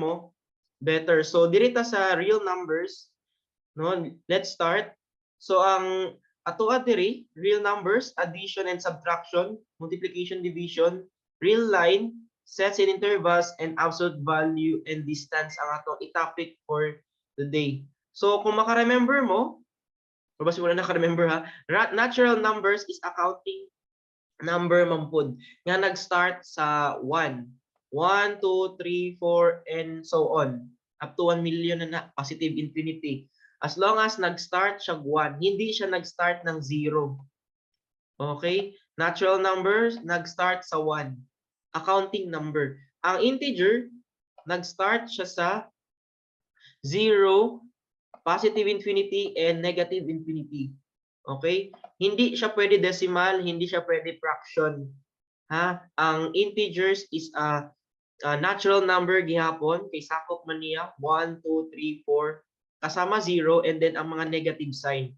mo better. So diri ta sa real numbers, no? Let's start. So ang atoa diri, real numbers, addition and subtraction, multiplication, division, real line, sets and intervals, and absolute value and distance ang atong i-topic for today. So kung maka-remember mo, o basta wala naka-remember ha, natural numbers is a counting number man pud nga nag-start sa 1. 1, 2, 3, 4, and so on. Up to 1 million na na, positive infinity. As long as nag-start siya 1, hindi siya nag-start ng 0. Okay? Natural numbers, nag-start sa 1. Accounting number. Ang integer, nag-start siya sa 0, positive infinity, and negative infinity. Okay? Hindi siya pwede decimal, hindi siya pwede fraction. Ha? Ang integers is a natural number gihapon kay sakop man niya 1, 2, 3, 4 kasama 0 and then ang mga negative sign.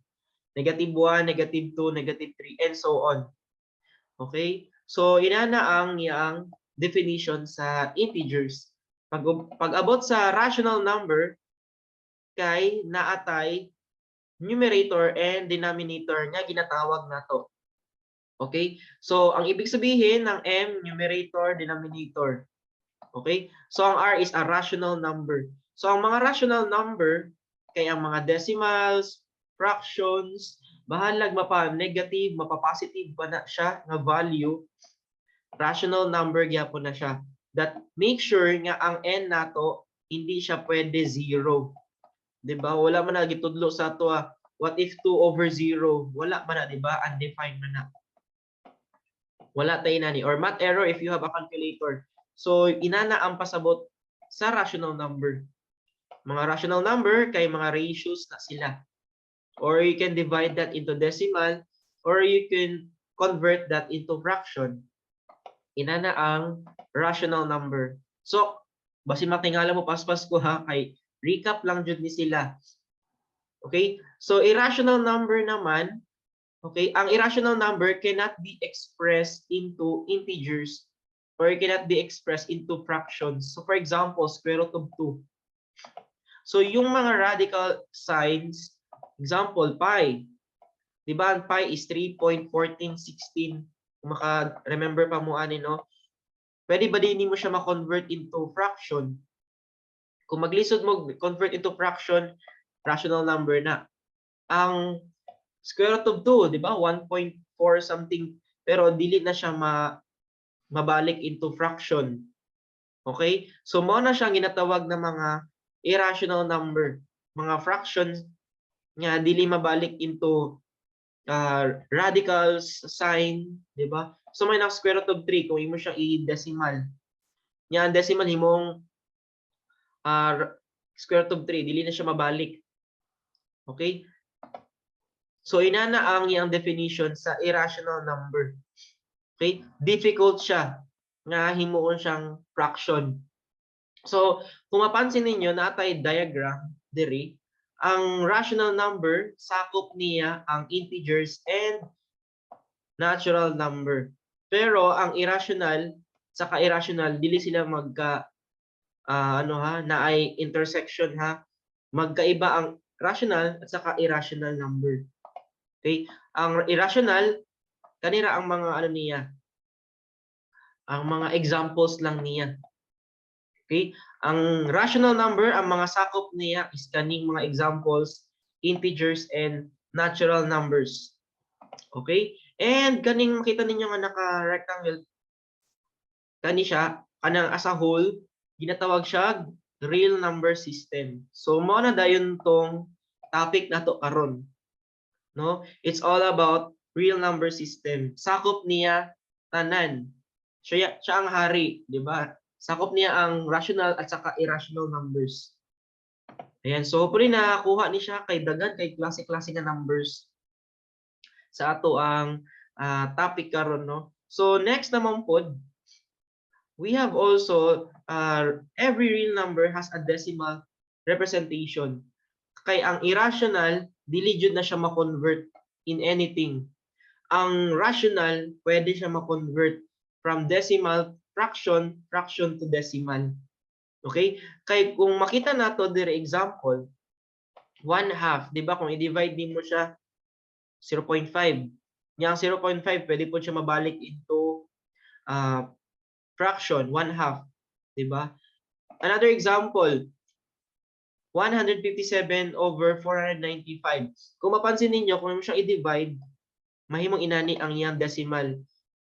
Negative 1, negative 2, negative 3, and so on. Okay? So inana ang iyang definition sa integers. Pag abot sa rational number, kay naatay numerator and denominator nga ginatawag nato. Okay? So, ang ibig sabihin ng M, numerator, denominator. Okay? So, ang R is a rational number. So, ang mga rational number, kay ang mga decimals, fractions, bahalag mapa negative, mapa positive pa na siya nga value, rational number gyapon na siya. That make sure nga ang n nato hindi siya pwede zero. 'Di ba? Wala man na gitudlo sa ato ah. What if 2 over 0? Wala man na, 'di ba? Undefined man na. Wala tayo nani. Or math error if you have a calculator. So, inana ang pasabot sa rational number. Mga rational number kay mga ratios na sila. Or you can divide that into decimal or you can convert that into fraction. Inana ang rational number. So, basin matingala mo paspas ko ha, kay recap lang jud ni sila. Okay? So, irrational number naman, okay, ang irrational number cannot be expressed into integers or cannot be expressed into fractions. So, for example, square root of 2. So, yung mga radical signs, example, pi. Di ba, ang pi is 3.1416. Kung maka-remember pa mo ani, no? Pwede ba din mo siya ma-convert into fraction? Kung maglisod mo convert into fraction, rational number na. Ang square root of 2, di ba? 1.4 something, pero dili na siya mabalik into fraction. Okay? So mao na siyang ginatawag na mga irrational number, mga fractions nga dili mabalik into radicals sign, di ba? So may na square root of 3 kung imo siyang i-decimal. Nya ang decimal himong square root of 3, dili na siya mabalik. Okay? So inana ang iyang definition sa irrational number. Okay? Difficult siya nga himuon siyang fraction. So, kung mapansin ninyo, natay diagram diri, ang rational number sakop niya ang integers and natural number. Pero ang irrational saka irrational, dili sila magka ano ha, na ay intersection ha. Magkaiba ang rational at saka irrational number. Okay? Ang irrational, kanira ang mga ano niya, ang mga examples lang niya. Okay? Ang rational number, ang mga sakop niya is kaning mga examples, integers and natural numbers. Okay? And kaning makita ninyo nga naka-rectangle, kani siya, kanang as a whole, ginatawag siya real number system. So mao na dayon tong topic nato karon. No? It's all about real number system. Sakop niya tanan. Siya ang hari, di ba? Sakop niya ang rational at saka irrational numbers. Ayan, so hopefully nakakuha ni siya kay daghan kay klase-klase nga numbers sa ato ang topic karon, no. So next naman pod, we have also every real number has a decimal representation. Kay ang irrational, dili jud na siya ma-convert in anything. Ang rational, pwede siya ma-convert from decimal fraction, fraction to decimal. Okay? Kay kung makita nato dire, example, 1 half, di ba? Kung i-divide nimo siya, 0.5. Nya ang 0.5, pwede po siya mabalik into fraction, 1 half, di ba? Another example, 157 over 495. Kung mapansin ninyo, kung mo siyang i-divide, mahimong inani ang iyang decimal.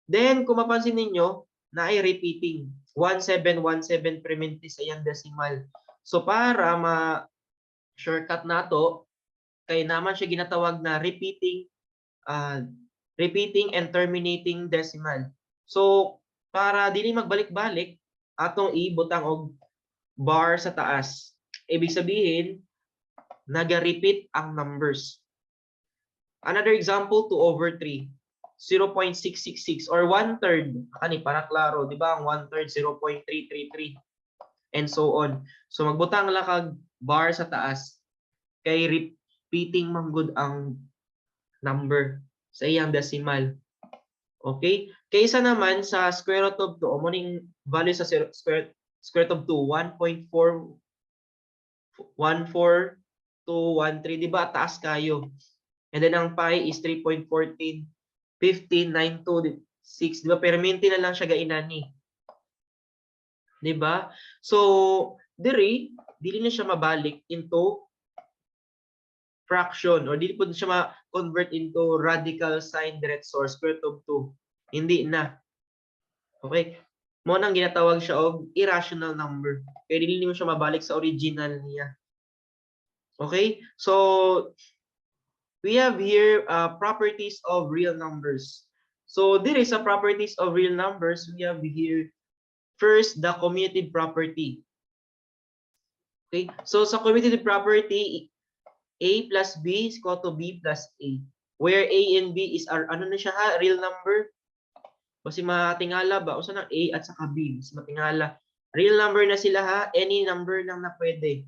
Then, kung mapansin ninyo, naay repeating. 1717 permanente sa iyang decimal. So, para ma shortcut nato, kay naman siya ginatawag na repeating and terminating decimal. So, para dili magbalik-balik, atong ibutang og bar sa taas. Ibig sabihin, naga-repeat ang numbers. Another example, 2 over 3. 0.666 or 1/3. Kani para klaro, di ba? Ang 1/3, 0.333 and so on. So magbutang lang kag bar sa taas kay repeating man gud ang number sa iyang decimal. Okay? Kaysa naman sa square root of 2, mo ning value sa square root of 2, 1.414213, di ba? Taas kayo. And then ang pi is 3.14 15 9 2 6, di ba? Perminti na lang siya gainani. Di ba? So, diri dili na siya mabalik into fraction or dili po siya ma-convert into radical sign diretso or square root of 2. Hindi na. Okay? Mo nang ginatawag siya og irrational number. Kaya dili mo siya mabalik sa original niya. Okay? So, we have here properties of real numbers. So, there is a properties of real numbers. We have here first the commutative property. Okay? So, sa commutative property, A plus B is equal to B plus A. Where A and B is our, ano na siya ha? Real number. Kasi matingala ba? Usa ng A at saka B. Mas matingala. Real number na sila ha. Any number lang na pwede.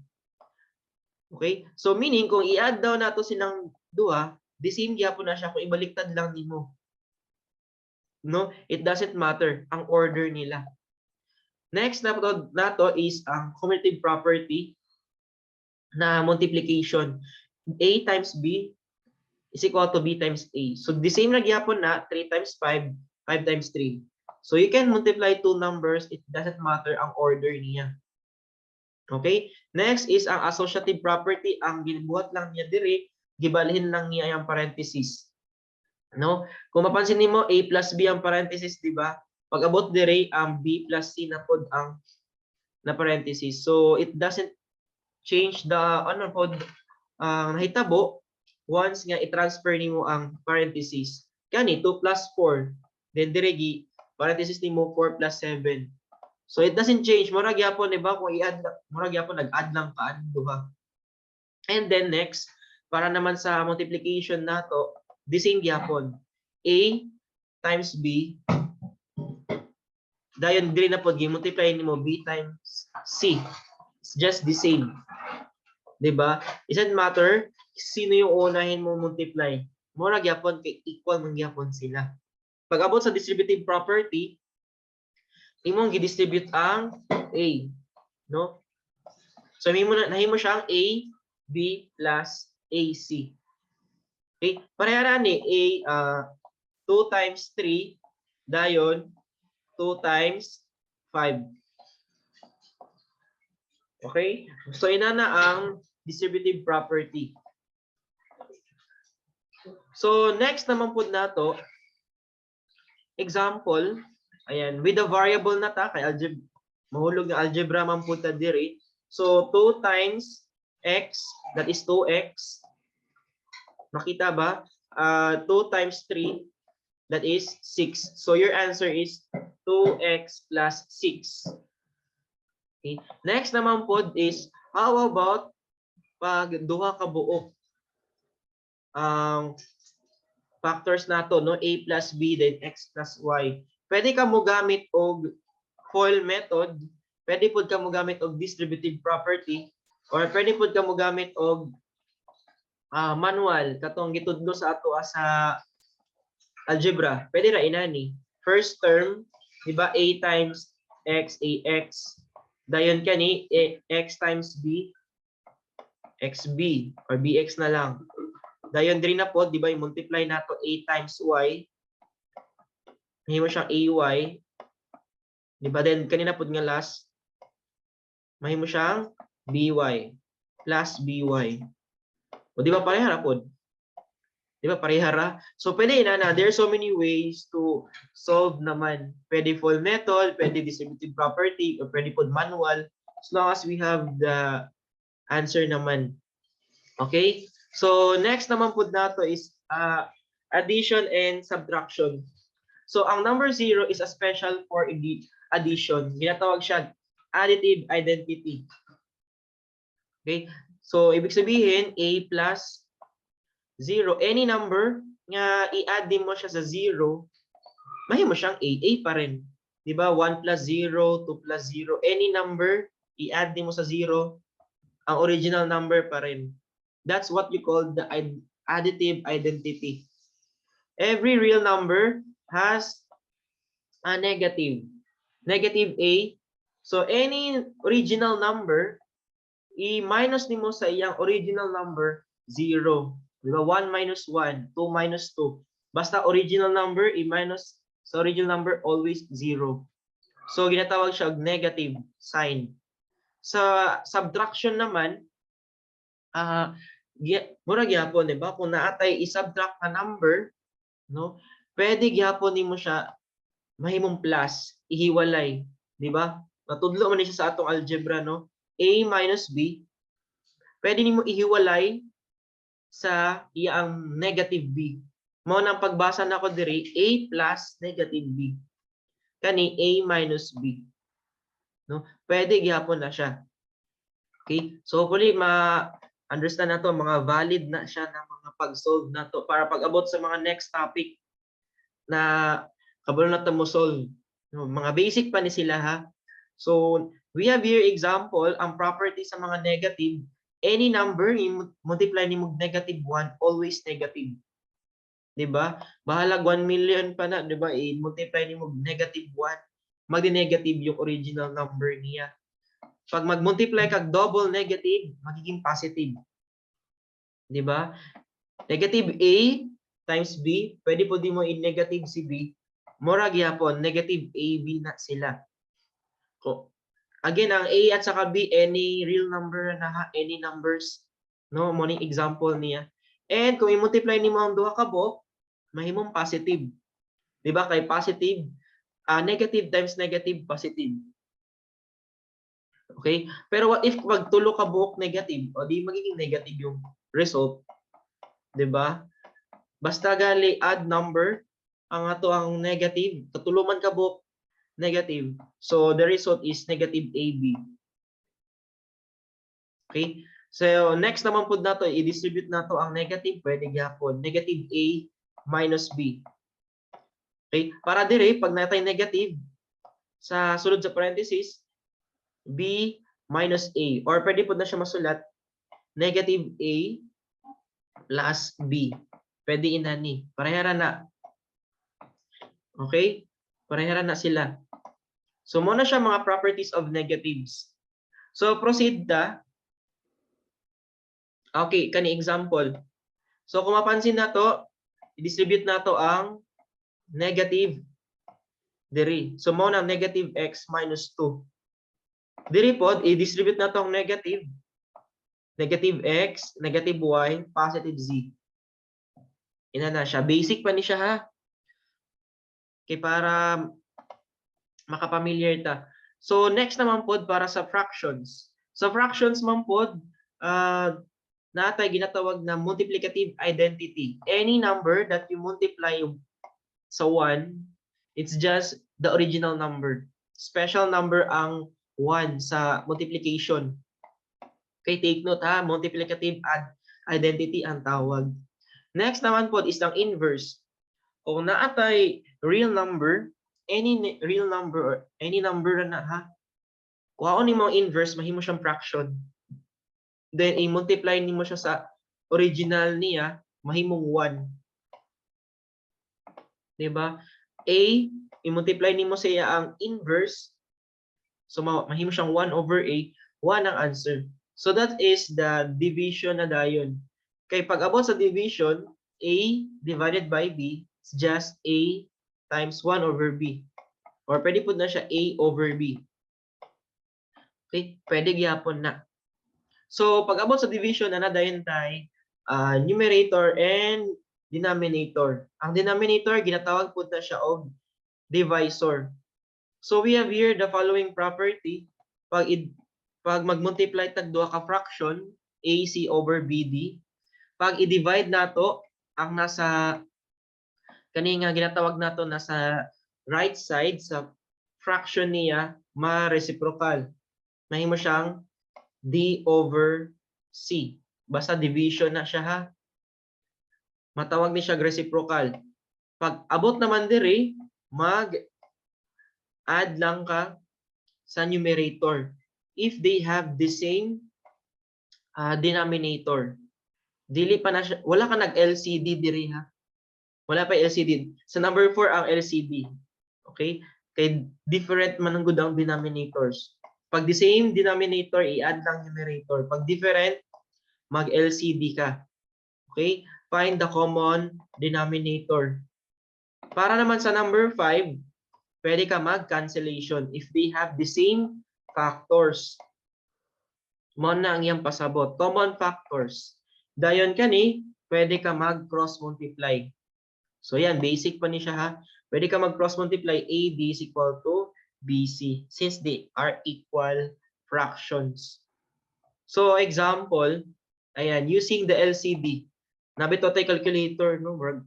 Okay? So meaning, kung i-add daw nato silang duha, the same gyapon na siya kung ibaliktad lang nimo. No? It doesn't matter ang order nila. Next na nato is ang commutative property na multiplication. A times B is equal to B times A. So the same na gyapon na 3 times 5, 5 times 3. So you can multiply two numbers, it doesn't matter ang order niya. Okay? Next is ang associative property. Ang gibuhat lang niya diri, gibalhin lang niya ang parenthesis. No? Kung mapansin nimo, A plus B ang parenthesis, di ba? Pag abot diri, ang B plus C na pod ang na parenthesis. So it doesn't change the ano pod ang nahitabo once nga i-transfer nimo ang parenthesis. Kani 2 plus 4, then diri gi parenthesis nimo 4 plus 7. So it doesn't change. Mura gyapon, di ba? Kung i-add, mura gyapon nag-add lang ka ang duha. And then next, para naman sa multiplication nato, the same gyapon. A times B, dayon diri na pod gi-multiply nimo B times C. It's just the same. 'Di ba? It doesn't matter sino yung unahin mo multiply. Mura gyapon kay equal man gyapon sila. Pag abot sa distributive property, imong gi-distribute ang A, no? So nahimo siyang A B plus AC. Okay? Pareha ra ni A, 2 times 3, dayon 2 times 5. Okay? So ina na ang distributive property. So next naman po nato, example, ayan, with the variable na ta kay algebra, mahulog nga algebra man po ta diri. So 2 times x, that is 2x. Makita ba? 2 times 3, that is 6. So your answer is 2x plus 6. Okay. Next naman po is, how about pag duha ka buok ang factors nato, no? A plus B, then x plus y. Pwede ka mo gamit og FOIL method, pwede pud ka mo gamit og distributive property, or pwede pud ka mo gamit og manual katong gitudlo sa ato sa algebra. Pwede ra inani. First term, di ba, a times x, ax, Dayon kani x times b, xb or bx na lang. Dayon diri na po, di ba, i-multiply nato a times y. Mahimo siyang ay. Di ba? Then kanina pod nga last, mahimo siyang by plus by. O di ba pareha ra pod? Di ba pareha ra? So pwede na, there are so many ways to solve naman. Pwede full method, pwede distributive property, or pwede pod manual, as long as we have the answer naman. Okay? So next naman pod nato is addition and subtraction. So ang number 0 is a special for addition. Ginatawag siya additive identity. Okay? So ibig sabihin, a plus 0, any number nga i-add mo siya sa 0, mahimo siyang a, a pa rin. 'Di ba? 1 plus 0, 2 plus 0, any number i-add mo sa 0, ang original number pa rin. That's what you call the additive identity. Every real number has a negative. Negative a. So any original number, i-minus nimo sa iyang original number, 0. Di ba? 1 minus 1, 2 minus 2. Basta original number, i-minus sa original number, always 0. So ginatawag siya og negative sign. Sa subtraction naman, mura gyapon, di ba? Kung naatay i-subtract na number, no? Pwede gyapon nimo siya mahimong plus, ihiwalay, di ba? Natudlo man ni siya sa atong algebra, no? A minus B, pwede nimo ihiwalay sa iyang negative B. Mao nang pagbasa nako diri, A plus negative B. Kani A minus B. No? Pwede gihapon na siya. Okay? So hopefully ma-understand nato, mga valid na siya na mga pag-solve nato para pag-abot sa mga next topic na kabalo na ta mo solve. No, mga basic pa ni sila ha. So we have here example, ang property sa mga negative, any number i-multiply nimo negative 1, always negative. 'Di ba? Bahalag 1 million pa na, 'di ba? I-multiply nimo negative 1, magdi-negative yung original number niya. Pag mag-multiply kag double negative, magiging positive. 'Di ba? Negative A times B, pwede po di mo i-negative si B. Mura gyapon, negative AB na sila. Ko again, ang A at saka B, any real number na ha, any numbers. No, mo ning example niya. And kung i-multiply nimo ang duha ka buok, mahimong positive. 'Di ba? Kay positive, negative times negative, positive. Okay? Pero what if pag tulo ka buok negative, o di magiging negative yung result, 'di ba? Basta gali add number, ang ato ang negative, katulo man ka buok negative. So the result is negative AB. Okay? So next naman pud nato, i-distribute nato ang negative, pwede gyapon negative A minus B. Okay? Para dire pag natay negative sa sulod sa parenthesis, B minus A, or pwede pud na siya masulat negative A plus B. Pwede inani. Pareha ra na. Okay? Pareha ra na sila. So mo na siya mga properties of negatives. So proceed ta. Okay, kani example. So kung mapansin nato, i-distribute nato ang negative diri. So mo na negative x minus 2. Diri pod, i-distribute nato ang negative. Negative x, negative y, positive z. Ina na siya. Basic pa ni siya ha. Okay, para makapamilyar ta. So next naman pod para sa fractions. Sa fractions man pod, natay ginatawag na multiplicative identity. Any number that you multiply sa 1, it's just the original number. Special number ang 1 sa multiplication. Okay, take note ha, multiplicative identity ang tawag. Next naman po is ang inverse. Kung naatay real number, any real number or any number na ha, kuhaon nimo ang inverse, mahimo siyang fraction. Then i-multiply nimo siya sa original niya, mahimong 1. 'Di ba? A, i-multiply nimo sa iya ang inverse. So mahimo siyang 1 over A, 1 ang answer. So that is the division na dayon. Kay pag abot sa division, A divided by B is just A times 1 over B. Or pwede pud na siya A over B. Okay, pwede gyapon na. So pag abot sa division na dayon tay numerator and denominator. Ang denominator, ginatawag pud na siya og divisor. So we have here the following property. Pag mag-multiply tag duha ka fraction, AC over BD, pag i-divide nato ang nasa kani nga ginatawag nato nasa right side sa fraction niya, ma-reciprocal. Mahimo siyang D over C. Basta division na siya ha. Matawag ni siya reciprocal. Pag abot naman diri, mag add lang ka sa numerator if they have the same denominator. Dili pa na siya, wala ka nag LCD diri ha. Wala pa LCD. Sa number 4 ang LCD. Okay? Kay different man ang gud ang denominators. Pag the same denominator, i-add lang numerator. Pag different, mag LCD ka. Okay? Find the common denominator. Para naman sa number 5, pwede ka mag-cancellation if they have the same factors. Mao na ang iyang pasabot. Common factors. Dayon kani, pwede ka mag-cross multiply. So yan, basic pa ni siya ha. Pwede ka mag-cross multiply, AD is equal to BC since they are equal fractions. So example, ayan, using the LCD. Naa bitaw tay calculator, no? Murag,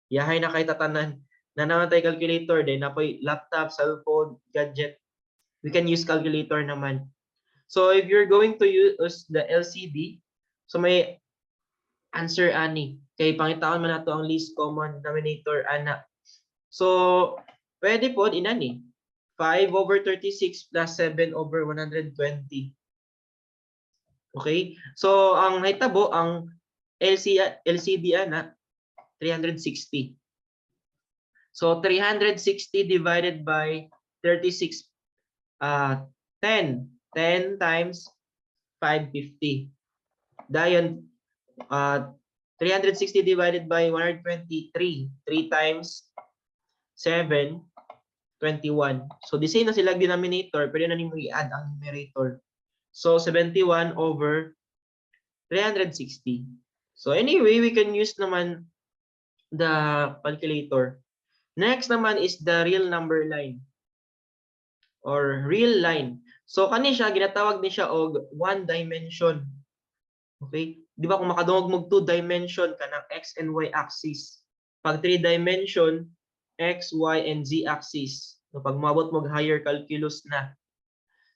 yahay na kay tatanan. Naa naman tay calculator, then naa poy laptop, cellphone, gadget. We can use calculator naman. So if you're going to use the LCD, so may answer ani. Kay pangitaon man nato ang least common denominator ana. So pwede pod inani. 5 over 36 plus 7 over 120. Okay? So ang nahitabo, ang LCD ana 360. So 360 divided by 36, 10. 10 times 550. Dayon 360 divided by 123, 3 times 7, 21. So the same na sila denominator, pwede na nimo i-add ang numerator. So 71 over 360. So anyway, we can use naman the calculator. Next naman is the real number line or real line. So kani siya, ginatawag ni siya og one dimension. Okay? Di ba kung makadungog mo two dimension, kanang x and y axis. Pag three dimension, x, y, and z axis. So pag moabot mo higher calculus na.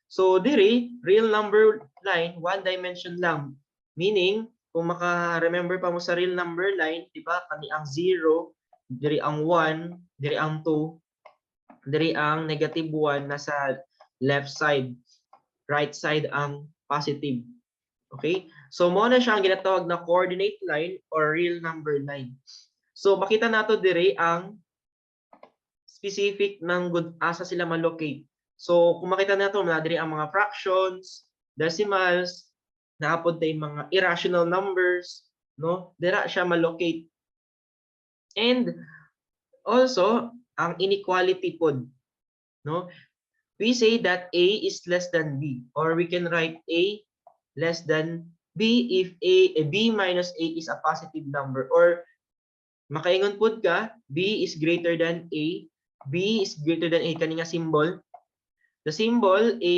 So diri, real number line, one dimension lang. Meaning, kung maka-remember pa mo sa real number line, di ba? Kani ang 0, diri ang 1, diri ang 2, diri ang negative 1 nasa left side. Right side ang positive. Okay? So mao na siya ang ginatawag na coordinate line or real number line. So makita nato diri ang specific ng good asa sila malocate. So kung makita nato na diri ang mga fractions, decimals, naa pod tay mga irrational numbers, no? Dira siya malocate. And also ang inequality pod, no? We say that A is less than B, or we can write A less than B if A, B minus A is a positive number, or makaingon pod ka B is greater than A, B is greater than A, kani nga symbol, the symbol A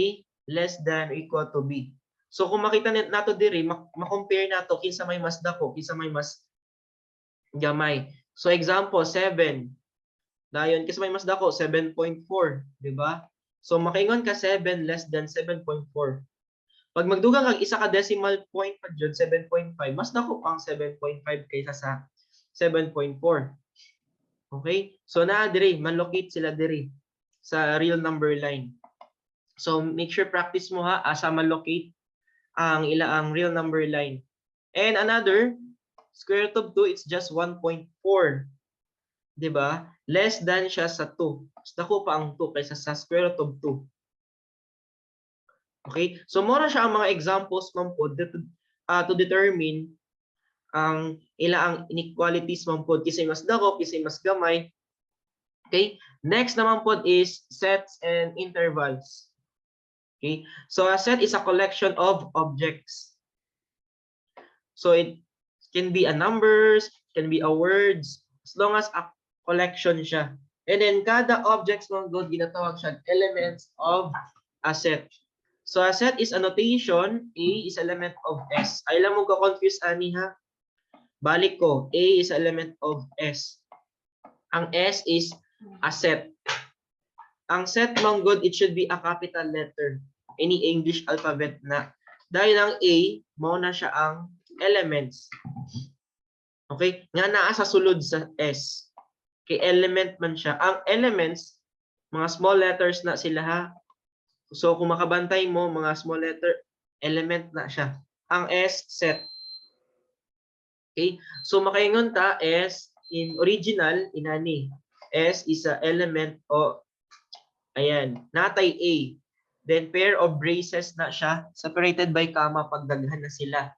less than or equal to B. So kung makita nato diri, ma-compare nato kinsa may mas dako, kinsa may mas gamay. So example 7. Dayon, kinsa may mas dako? 7.4, di ba? So makaingon ka 7 less than 7.4. Pag magdugang kag isa ka decimal point pa jud, 7.5, mas dako pa ang 7.5 kaysa sa 7.4. Okay? So naa diri, man-locate sila diri sa real number line. So make sure practice mo ha asa man-locate ang ila ang real number line. And another, square root of 2, it's just 1.4. 'Di ba? Less than siya sa 2. Mas dako pa ang 2 kaysa sa square root of 2. Okay? So mao ra siya ang mga examples man pod to determine ang ila ang inequalities man pod, kisay mas dako, kisay mas gamay. Okay? Next naman pod is sets and intervals. Okay? So a set is a collection of objects. So it can be a numbers, can be a words, as long as a collection siya. And then kada objects man gud, ginatawag siya elements of a set. So a set is a notation, A is element of S. Ay lang mo ka-confuse ani ha. Balik ko, A is element of S. Ang S is a set. Ang set man gud, it should be a capital letter. Any English alphabet na. Dahil ang A, mao na siya ang elements. Okay? Nga naa sa sulod sa S. Kay element man siya. Ang elements, mga small letters na sila ha. So kung makabantay mo, mga small letter, element na siya. Ang S, set. Okay? So makaingon ta, S in original, inani. S is a element o ayan, natay A. Then pair of braces na siya, separated by comma pag daghan na sila.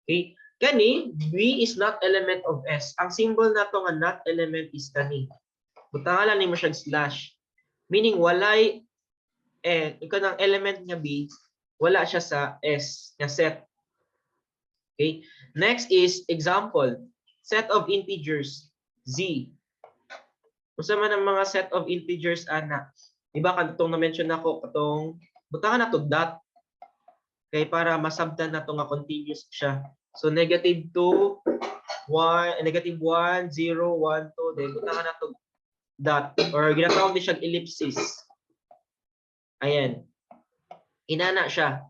Okay? Kani, B is not element of S. Ang symbol nato nga not element is kani. Butangan lang nimo siya slash. Meaning walay eh ikaw ng element nga B, wala siya sa S nga set. Okay? Next is example. Set of integers, Z. Unsa man ang mga set of integers ana? Diba katong na-mention nako, katong butangan nato dot kay para masabtan nato nga continuous siya. So negative 2, 1, negative 1, 0, 1, 2, then butangan nato dot or ginatawag ni siyang ellipsis. Ayan. Inana siya.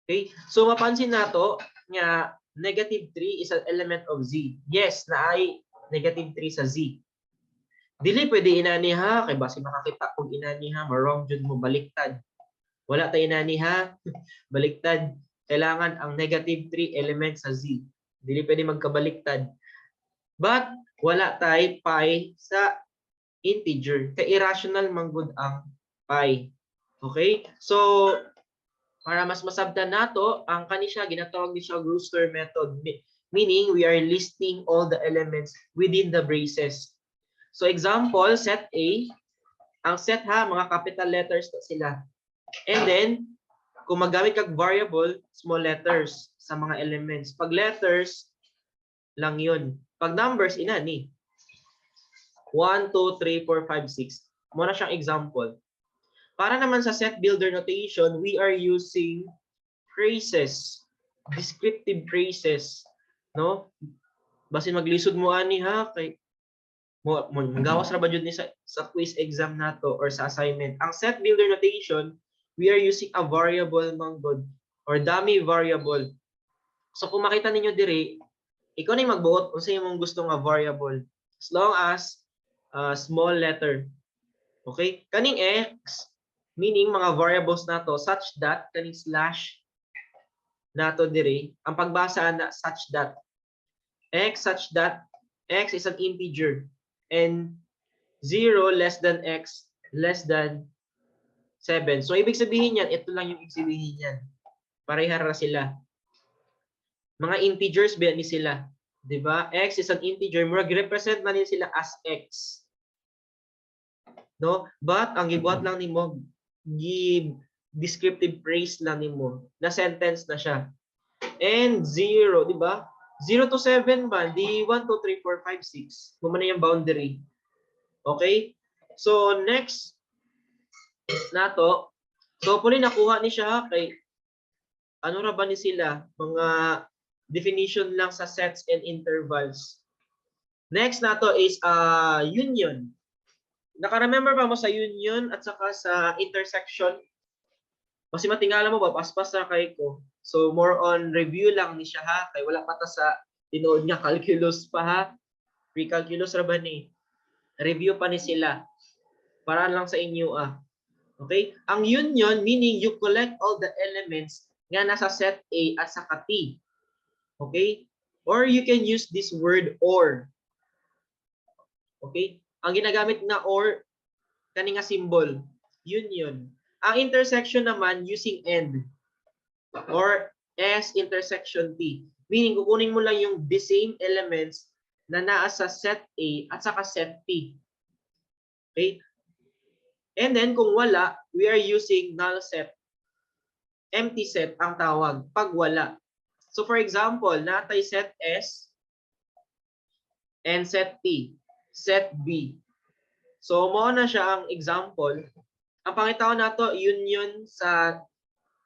Okay? So mapansin nato nga negative 3 is an element of Z. Yes, naay negative 3 sa Z. Dili pwede inani ha, kay basi makakita kog inani ha, ma-wrong jud mo, baliktad. Wala tay inani ha, baliktad. Kailangan ang negative 3 element sa Z. Dili pwede magkabaliktad. But wala tay pi sa integer. Kay irrational man gud ang pi. Okay? So para mas masabtan nato, ang kani siya ginatawag ni siya rooster method. Meaning we are listing all the elements within the braces. So example, set A, ang set ha, mga capital letters na sila. And then, kung maggamit kag variable, small letters sa mga elements. Pag letters, lang yun. Pag numbers, inani. 1, 2, 3, 4, 5, 6. Mao na siyang example. Para naman sa set builder notation, we are using phrases, descriptive phrases, no? Basin maglisod mo ani ha, kay mo magawas ra ba jud ni sa quiz exam nato or sa assignment. Ang set builder notation, we are using a variable man gud or dummy variable. So kung makita ninyo diri, ikaw na yung magbuot unsa imong gusto nga variable as long as small letter. Okay? Kaning x, meaning mga variables nato such that kaning slash nato diri, ang pagbasa na such that x such that x is an integer and 0 less than x less than 7. So ibig sabihin niyan, ito lang yung ibig sabihin niyan. Pareha ra sila. Mga integers ba ni sila? 'Di ba? X is an integer, murag represent na ni sila as x. No? But ang gibuhat lang nimo, give descriptive phrase lang nimo na sentence na siya. And 0, di ba? 0 to 7 ba? Di 1, 2, 3, 4, 5, 6. Mao na yung boundary. Okay? So, next nato. So, puli nakuha ni siya kay ano ra ba ni sila? Mga definition lang sa sets and intervals. Next nato is union. Naka-remember ba mo sa union at saka sa intersection? Kasi matingala mo ba, paspas ra kay ko. So more on review lang ni siya ha, kay wala pa ta sa tinuod nga calculus pa ha. Pre-calculus ra ba ni? Review pa ni sila. Para lang sa inyo ah. Okay? Ang union, meaning you collect all the elements nga nasa set A at saka T. Okay? Or you can use this word "or." Okay? Ang ginagamit na "or" kani nga symbol, union. Ang intersection naman, using and or S intersection T. Meaning, kukunin mo lang yung the same elements na naa sa set A at saka set T. Okay? And then, kung wala, we are using null set. Empty set ang tawag pag wala. So for example, naa tay set S and set T, set B. So mao na siya ang example. Ang pangitaon nato, union sa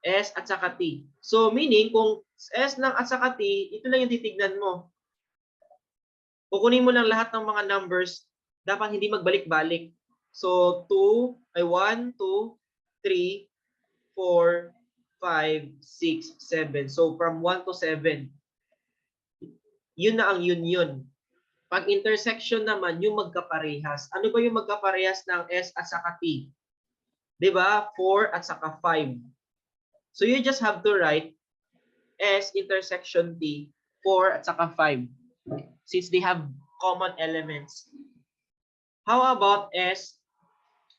S at saka T. So meaning, kung S lang at saka T, ito lang yung titignan mo. Kukunin mo lang lahat ng mga numbers, dapat hindi magbalik-balik. So 2 ay 1, 2, 3, 4, 5, 6, 7. So from 1 to 7. Yun na ang union. Pag intersection naman, yung magkaparehas. Ano ba yung magkaparehas ng S at saka T? 'Di ba? 4 at saka 5. So you just have to write S intersection T, 4 at saka 5, since they have common elements. How about S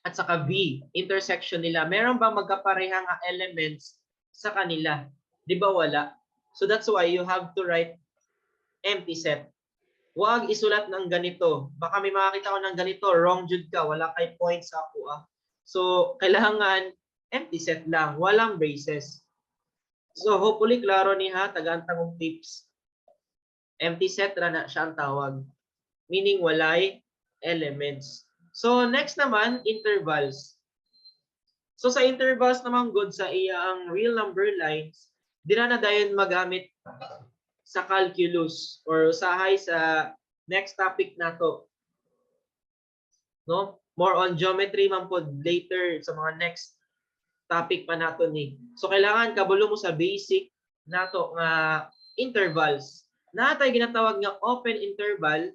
at saka V, intersection nila? Meron ba magkaparehang elements sa kanila? 'Di ba wala? So that's why you have to write empty set. Huwag isulat ng ganito. Baka may makakita ko ng ganito, wrong jud ka, wala kay points sa ako ah. So, kailangan empty set lang, walang braces. So, hopefully klaro ni ha, tagaan tangong tips. Empty set ra na siya ang tawag. Meaning walay elements. So, next naman, intervals. So, sa intervals naman good sa iya ang real number lines, di na dayon magamit sa calculus or usahay sa next topic nato. No? More on geometry man pod later sa mga next topic pa nato ni. So kailangan kabalo mo sa basic nato nga intervals. Naa tay ginatawag nga open interval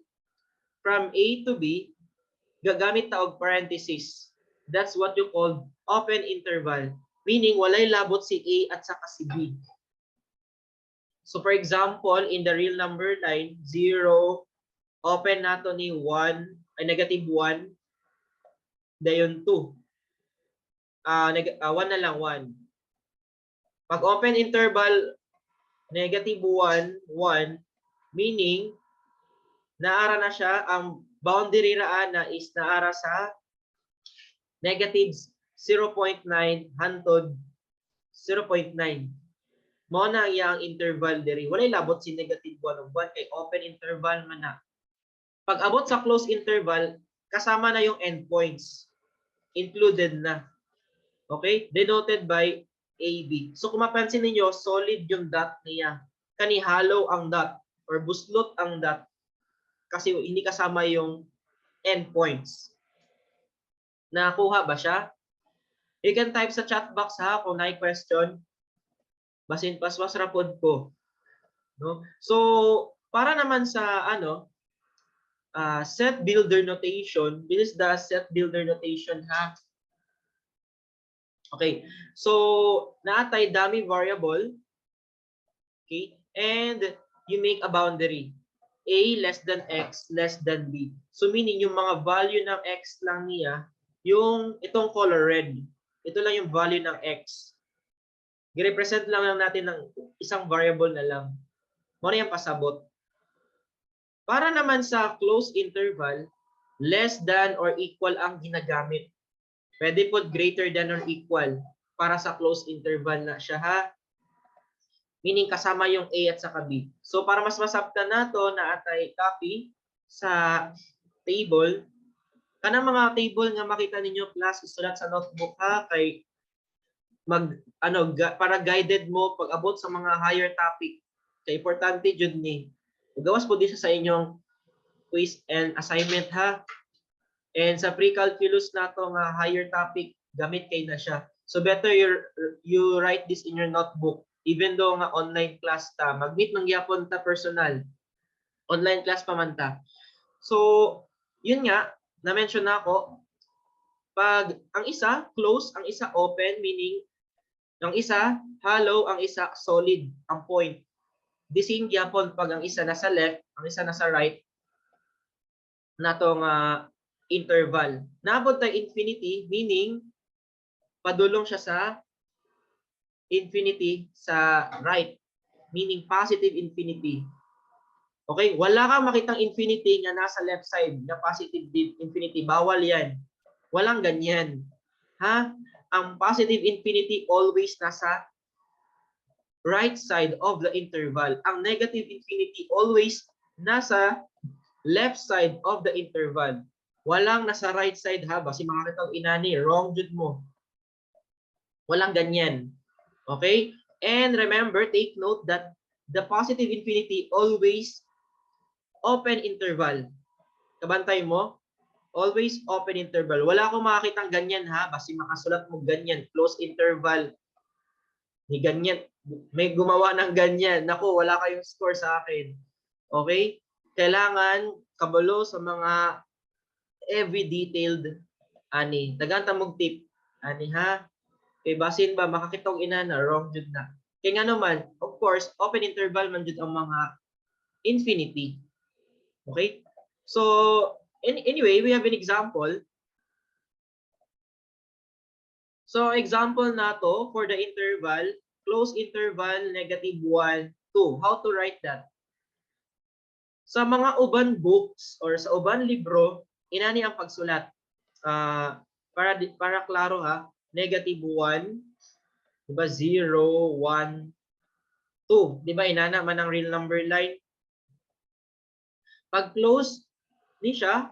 from A to B, gagamit ta og parenthesis. That's what you call open interval. Meaning walay labot si A at saka si B. So for example, in the real number line, 0, open nato ni 1, ay negative 1, dayon 2. 1 na lang, 1. Pag open interval, negative 1, 1, meaning, naara na siya, ang boundary ra na is naara sa negative 0.9 hantod 0.9. Mao na ang iyang interval diri. Walay labot si negative 1 ug 1 kay open interval man na. Pag abot sa close interval, kasama na yung endpoints. Included na. Okay? Denoted by AB. So kung mapansin ninyo, solid yung dot niya. Kani, hollow ang dot or buslot ang dot kasi hindi kasama yung endpoints. Nakuha ba siya? You can type sa chat box ha kung naay question. Basin paswas ra pod ko. No? So, para naman sa ano, set builder notation, this is the set builder notation ha. Okay. So, naa tay dummy variable. Okay? And you make a boundary. A less than X less than B. So meaning yung mga value ng X lang niya, yung itong color red. Ito lang yung value ng X. Gi-represent lang natin ng isang variable na lang. Mao na yung pasabot. Para naman sa closed interval, less than or equal ang ginagamit. Pwede po greater than or equal para sa closed interval na siya ha. Meaning kasama yung A at saka B. So para mas masabtan nato, naa tay copy sa table. Kanang mga table nga makita ninyo, class, isulat sa notebook ha, kay mag ano para guided mo pag abot sa mga higher topic. Kay importante jud ni. Gawas po di siya sa inyong quiz and assignment ha. And sa pre-calculus nato nga higher topic, gamit kay na siya. So better you write this in your notebook even though nga online class ta, mag-meet man gyapon ta personal. Online class pa man ta. So, yun nga, na-mention na ako, pag ang isa close, ang isa open, meaning ang isa hollow, ang isa solid, ang point. The same gyapon pag ang isa nasa left, ang isa nasa right natong interval. Naabot tay infinity, meaning Padulong siya sa infinity sa right, meaning positive infinity. Okay, wala kang makitang infinity nga nasa left side na positive infinity. Bawal yan. Walang ganyan. Ha? Ang positive infinity always nasa right side of the interval. Ang negative infinity always nasa left side of the interval. Walang nasa right side, ha. Basi makakita og inani, wrong jud mo. Walang ganyan. Okay? And remember, take note that the positive infinity always open interval. Kabantay mo? Always open interval. Wala akong makakitang ganyan, ha. Basi makasulat mo ganyan. Close interval. Ni ganyan. May gumawa ng ganyan. Naku, wala kayong score sa akin. Okay? Kailangan kabalo sa mga every detailed ani. Daghan ta mog tip. Ani ha? Kay basin ba makakita og inana, wrong jud na. Kay nga naman, of course, open interval man jud ang mga infinity. Okay? So, anyway, we have an example. So, example nato for the interval, close interval, negative 1, 2. How to write that? Sa mga uban books or sa uban libro, inani ang pagsulat. Para klaro ha, negative 1, di ba, 0, 1, 2. Di ba inana man ang real number line? Pag close ni siya,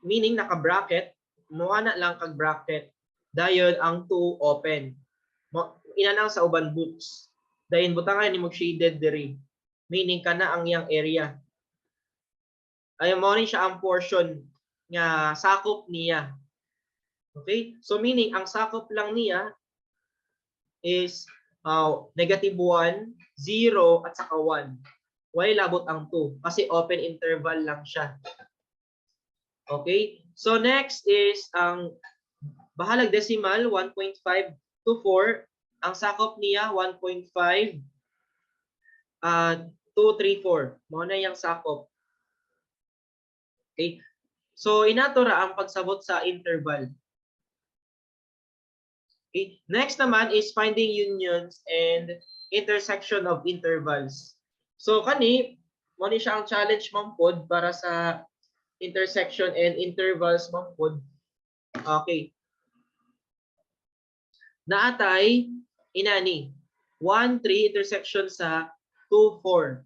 meaning naka-bracket, muana lang kag bracket. Dayon ang 2 open. Mo ina lang sa uban books. Dayon butangan ni mo shaded diri. Meaning kana ang iyang area. Ay mo ni siya ang portion nga sakop niya. Okay? So meaning ang sakop lang niya is negative 1, 0 at saka 1. Why labot ang 2? Kasi open interval lang siya. Okay? So next is ang bahalag decimal 1.5 to 4. Ang sakop niya 1.5 2, 3, 4. Mao na yung sakop. Okay? So inato ra ang pagsabot sa interval. Okay? Next naman is finding unions and intersection of intervals. So kani mo ni siya ang challenge man pod para sa intersection and intervals man pod. Okay. Naatay inani 1 3 intersection sa 2 4.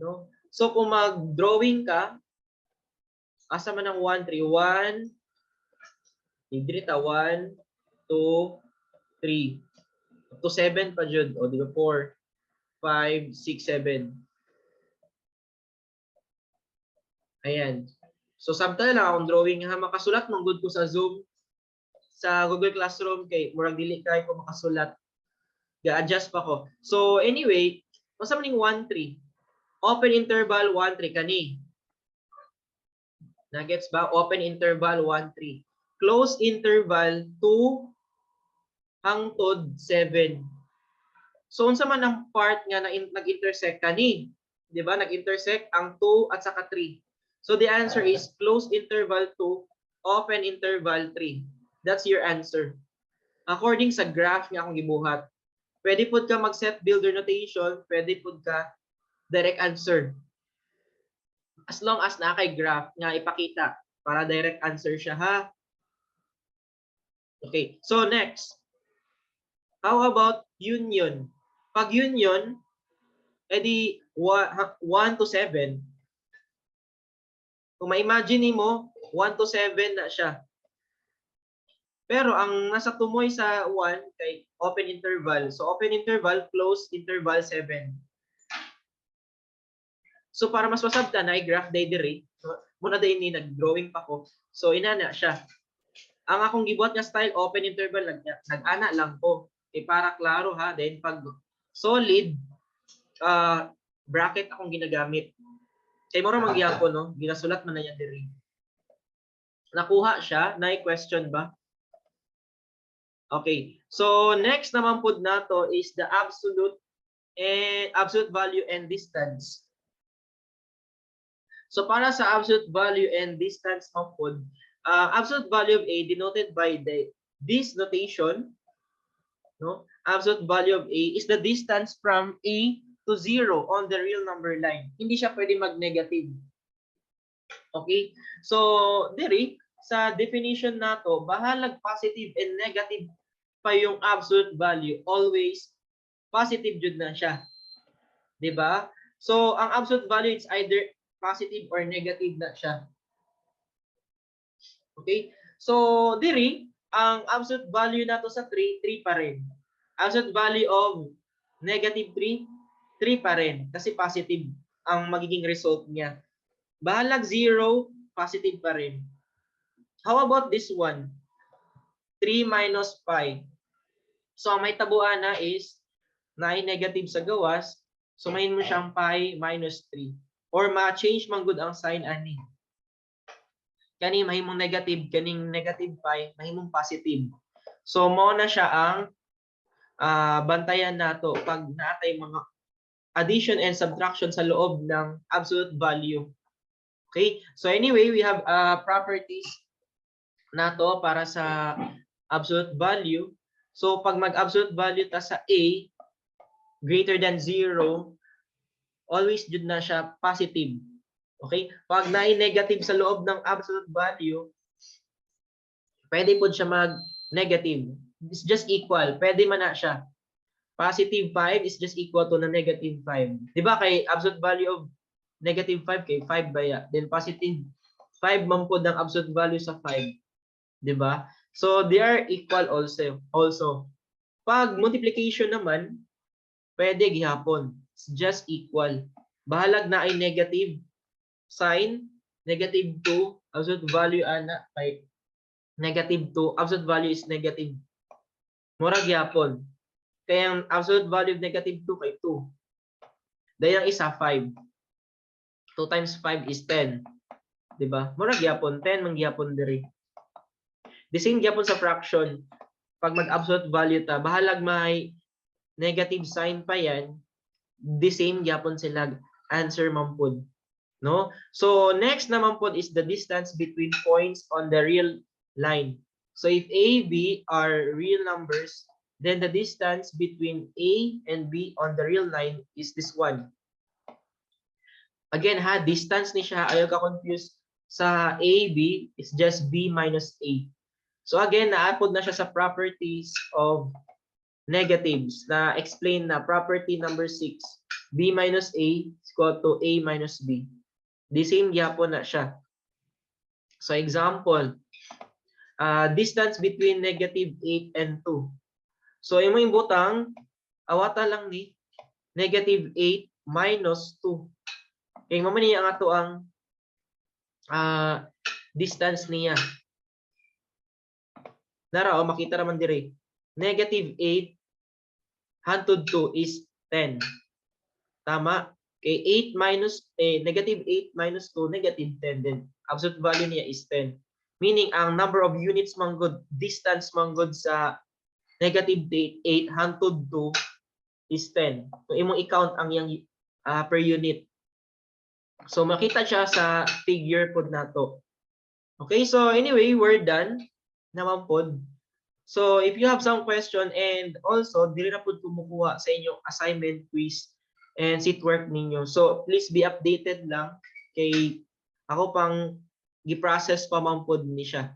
No? So kung mag-drawing ka, asa man ang 1 3? 1, diri ta, 1 2 3 up to 7 pa jud o, di ba, 4 5 6 7. Ayan. So sabta lang akong drawing ha, makasulat man gud ko sa Zoom, sa Google Classroom, kay murag dili kay ko makasulat. Ga-adjust pa ko. So anyway, unsa man ning 1 3? Open interval 1 3 kani. Nagets ba? Open interval 1 3. Close interval 2 hangtod 7. So unsa man ang part nga na nag-intersect kani? 'Di ba? Nag-intersect ang 2 at saka 3. So the answer is close interval 2, open interval 3. That's your answer. According sa graph nga akong gibuhat. Pwede pud ka mag-set builder notation, pwede pud ka direct answer. As long as naa kay graph nga ipakita para direct answer siya ha. Okay, so next. How about union? Pag union, edi 1 to 7. Kung ma-imagine mo, 1 to 7 na siya. Pero ang nasa tumoy sa 1 kay open interval. So open interval, close interval 7. So para mas masabtan na graph day diri, muna day ni nag-drawing pa ko. So inana siya. Ang akong gibuhat nga style, open interval, nag-ana lang ko. Eh, para klaro ha, then pag solid bracket akong ginagamit. Kay mura man gyapon, no, ginasulat man na niya diri. Nakuha siya, na question ba? Okay. So next naman pud nato is the absolute and absolute value and distance. So para sa absolute value and distance man pud, absolute value of A denoted by the This notation, no, absolute value of A is the distance from A to 0 on the real number line. Hindi siya pwede mag-negative. Okay? So, diri sa definition nato, bahalag positive and negative pa yung absolute value, always positive jud na siya. 'Di ba? So, ang absolute value is either positive or negative na siya. Okay? So, diri, ang absolute value nato sa 3, 3 pa rin. Absolute value of negative 3, 3 pa rin. Kasi positive ang magiging result niya. Bahalag 0, positive pa rin. How about this one? 3 minus pi. So, ang mahitabo ana is 9 negative sa gawas. So, mahimo siyang pi minus 3. Or ma-change man gud ang sign ani. Kani mahimong negative, kaning negative pi, mahimong positive. So, mao na siya ang bantayan nato pag naatay mga addition and subtraction sa loob ng absolute value. Okay? So anyway, we have properties nato para sa absolute value. So pag mag-absolute value ta sa A greater than 0, always jud na siya positive. Okay? Pag naay negative sa loob ng absolute value, pwede pod siya mag-negative. It's just equal. Pwede man na siya. Positive 5 is just equal to na negative 5. Di ba kay absolute value of negative 5 kay 5 baya? Then positive 5 man pod ang absolute value sa 5. Di ba? So they are equal also. Also, pag multiplication naman, pwede gihapon. It's just equal. Bahalag naay negative sign, negative 2, absolute value ana kay negative 2, absolute value is negative. Mura gyapon. Kaya ang absolute value of negative 2 kay 2. Dahil ang isa 5. 2 times 5 is 10. 'Di ba? Mura gyapon 10 man gyapon diri. The same gyapon sa fraction. Pag mag-absolute value ta, bahalag may negative sign pa yan, the same gyapon sila answer man pud. No? So next naman pod is the distance between points on the real line. So if A, B are real numbers, then the distance between A and B on the real line is this one. Again ha, distance ni siya, ayaw ka confuse sa A, B, it's just B minus A. So again, naa pod na siya sa properties of negatives na explain na property number 6, B minus A is equal to A minus B. The same gyapon na siya. So example, distance between negative 8 and 2. So imo yung butang, awata lang ni negative 8 minus 2. Kay mao man niya ang ato ang distance niya. Nara, o makita raman dire. Negative 8 hantod 2 is 10. Tama? Kay 8 minus, eh, negative 8 minus 2, negative 10. Then, absolute value niya is 10. Meaning, ang number of units manggod, distance manggod sa negative 8 hantod 2 is 10. So, imong i-count ang yang per unit. So, makita siya sa figure pod nato. Okay, so anyway, we're done naman pod. So, if you have some question and also, dili na pod kumukuha sa inyong assignment, quiz, and seat work ninyo. So, please be updated lang kay ako pang gi-process pa man pod ni siya.